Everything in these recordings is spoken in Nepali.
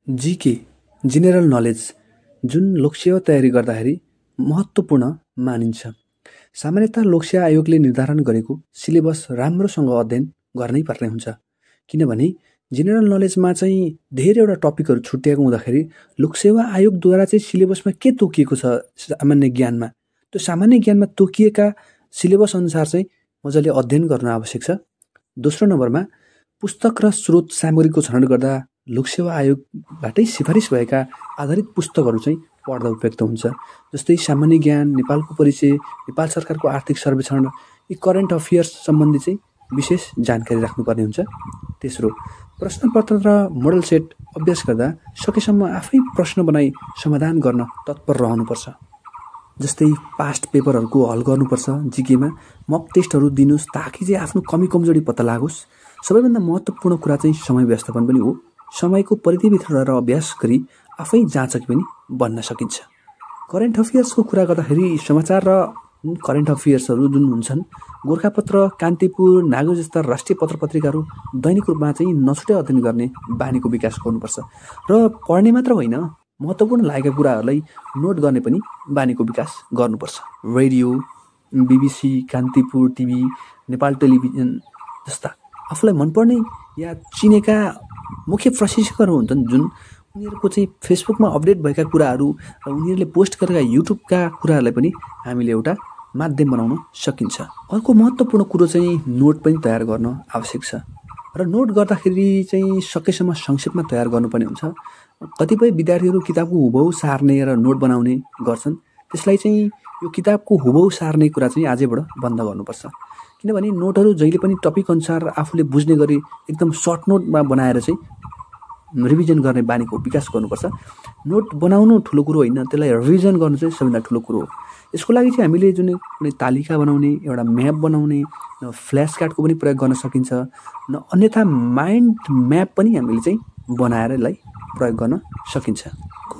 जीके जेनरल नलेज जुन लोकसेवा तयारी गर्दाखेरि महत्त्वपूर्ण मानिन्छ। सामान्यतः लोकसेवा आयोगले निर्धारण गरेको सिलेबस राम्रोसँग अध्ययन गर्नै पर्ने हुन्छ, किनभने जेनरल नलेजमा चाहिँ धेरैवटा टपिकहरू छुट्याएको हुँदाखेरि लोकसेवा आयोगद्वारा चाहिँ सिलेबसमा के तोकिएको छ सामान्य ज्ञानमा, त्यो सामान्य ज्ञानमा तोकिएका सिलेबस अनुसार चाहिँ मजाले अध्ययन गर्नु आवश्यक छ। दोस्रो नम्बरमा पुस्तक र स्रोत सामग्रीको छनौट गर्दा लोकसेवा आयोगबाटै सिफारिस भएका आधारित पुस्तकहरू चाहिँ पढ्दा उपयुक्त हुन्छ। जस्तै सामान्य ज्ञान, नेपालको परिचय, नेपाल सरकारको आर्थिक सर्वेक्षण, यी करेन्ट अफेयर्स सम्बन्धी चाहिँ विशेष जानकारी राख्नुपर्ने हुन्छ। तेस्रो, प्रश्नपत्र र मोडल सेट अभ्यास गर्दा सकेसम्म आफै प्रश्न बनाई समाधान गर्न तत्पर रहनुपर्छ। जस्तै पास्ट पेपरहरूको हल गर्नुपर्छ। जिकेमा मक टेस्टहरू दिनुहोस् ताकि चाहिँ आफ्नो कमी कमजोरी पत्ता लागोस्। सबैभन्दा महत्त्वपूर्ण कुरा चाहिँ समय व्यवस्थापन पनि हो। समयको परिधिभित्र रहेर अभ्यास गरी आफै जाँचकी पनि बन्न सकिन्छ। करेन्ट अफेयर्सको कुरा गर्दाखेरि समाचार र करेन्ट अफेयर्सहरू जुन हुन्छन्, गोर्खापत्र, कान्तिपुर, नागरिक जस्ता राष्ट्रिय पत्र पत्रिकाहरू दैनिक रूपमा चाहिँ नछुट्याइ अध्ययन गर्ने बानीको विकास गर्नुपर्छ र पढ्ने मात्र होइन, महत्त्वपूर्ण लागेका कुराहरूलाई नोट गर्ने पनि बानीको विकास गर्नुपर्छ। Radio, BBC, Kantipur TV, Nepal television जस्ता आफूलाई मनपर्ने या चिनेका मुख्य प्रशिक्षकहरू हुन्छन् जुन उनीहरूको चाहिँ फेसबुकमा अपडेट भएका कुराहरू र उनीहरूले पोस्ट गरेका युट्युबका कुराहरूलाई पनि हामीले एउटा माध्यम बनाउन सकिन्छ। अर्को महत्त्वपूर्ण कुरो चाहिँ नोट पनि तयार गर्न आवश्यक छ र नोट गर्दाखेरि चाहिँ सकेसम्म संक्षेपमा तयार गर्नुपर्ने हुन्छ। कतिपय विद्यार्थीहरू किताबको हुबहु सार्ने र नोट बनाउने गर्छन्, त्यसलाई चाहिँ यो किताबको हुबहु सार्ने कुरा चाहिँ आजैबाट बन्द गर्नुपर्छ, किनभने नोटहरू जहिले पनि टपिक अनुसार आफूले बुझ्ने गरी एकदम सर्ट नोटमा बनाएर चाहिँ रिभिजन गर्ने बानीको विकास गर्नुपर्छ। नोट बनाउनु ठुलो कुरो होइन, त्यसलाई रिभिजन गर्नु चाहिँ सबैभन्दा ठुलो कुरो हो। यसको लागि चाहिँ हामीले जुन कुनै तालिका बनाउने, एउटा म्याप बनाउने, फ्ल्यास कार्डको पनि प्रयोग गर्न सकिन्छ, अन्यथा माइन्ड म्याप पनि हामीले चाहिँ बनाएर यसलाई प्रयोग गर्न सकिन्छ।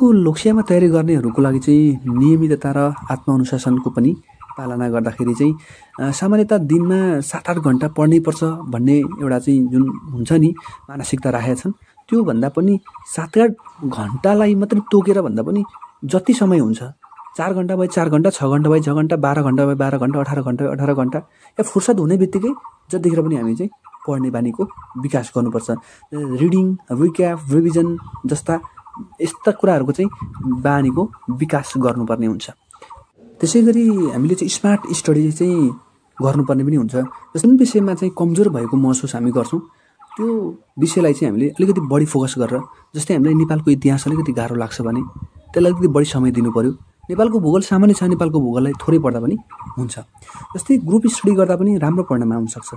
लोकसेवामा तयारी गर्नेहरूको लागि चाहिँ नियमितता र आत्मअनुशासनको पनि पालना गर्दाखेरि चाहिँ सामान्यतः दिनमा 7-8 घन्टा पढ्नै पर्छ भन्ने एउटा चाहिँ जुन हुन्छ नि मानसिकता राखेका छन्, त्योभन्दा पनि 7-8 घन्टालाई मात्रै तोकेर भन्दा पनि जति समय हुन्छ, 4 घन्टा भए 4 घन्टा, 6 घन्टा भए 6 घन्टा, 12 घन्टा भए 12 घन्टा, 18 घन्टा भए 18 घन्टा, या फुर्सद हुने बित्तिकै जतिखेर पनि हामी चाहिँ पढ्ने बानीको विकास गर्नुपर्छ। रिडिङ, रिक्याप, रिभिजन जस्ता यस्ता कुराहरूको चाहिँ बानीको विकास गर्नुपर्ने हुन्छ। त्यसै गरी हामीले चाहिँ स्मार्ट स्टडी चाहिँ गर्नुपर्ने पनि हुन्छ। जुन विषयमा चाहिँ कमजोर भएको महसुस हामी गर्छौँ त्यो विषयलाई चाहिँ हामीले अलिकति बढी फोकस गरेर, जस्तै हामीलाई नेपालको इतिहास अलिकति गाह्रो लाग्छ भने त्यसलाई अलिकति बढी समय दिनु पर्यो। नेपालको भूगोल सामान्य छ, नेपालको भूगोललाई थोरै पढ्दा पनि हुन्छ। जस्तै ग्रुप स्टडी गर्दा पनि राम्रो परिणाम आउन सक्छ।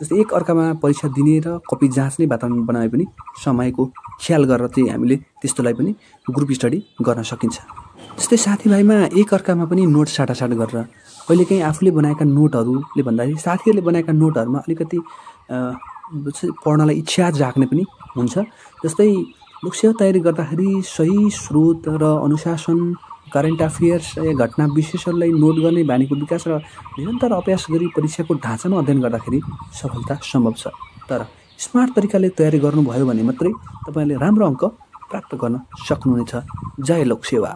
जस्तै एक अर्कामा परीक्षा दिने र कपी जाँच्ने वातावरण बनाए पनि समयको ख्याल गरेर चाहिँ हामीले त्यस्तोलाई पनि ग्रुप स्टडी गर्न सकिन्छ। जस्तै साथीभाइमा एक अर्कामा पनि नोट साटासाट गरेर कहिलेकाहीँ आफूले बनाएका नोटहरूले भन्दाखेरि साथीहरूले बनाएका नोटहरूमा अलिकति पढ्नलाई इच्छा जाग्ने पनि हुन्छ। जस्तै लोकसेवा तयारी गर्दाखेरि सही स्रोत र अनुशासन, करेन्ट अफेयर्स या घटना विशेषहरूलाई नोट गर्ने बानीको विकास र निरन्तर अभ्यास गरी परीक्षाको ढाँचामा अध्ययन गर्दाखेरि सफलता सम्भव छ। तर स्मार्ट तरिकाले तयारी गर्नुभयो भने मात्रै तपाईँले राम्रो अङ्क प्राप्त गर्न सक्नुहुनेछ। जय लोकसेवा।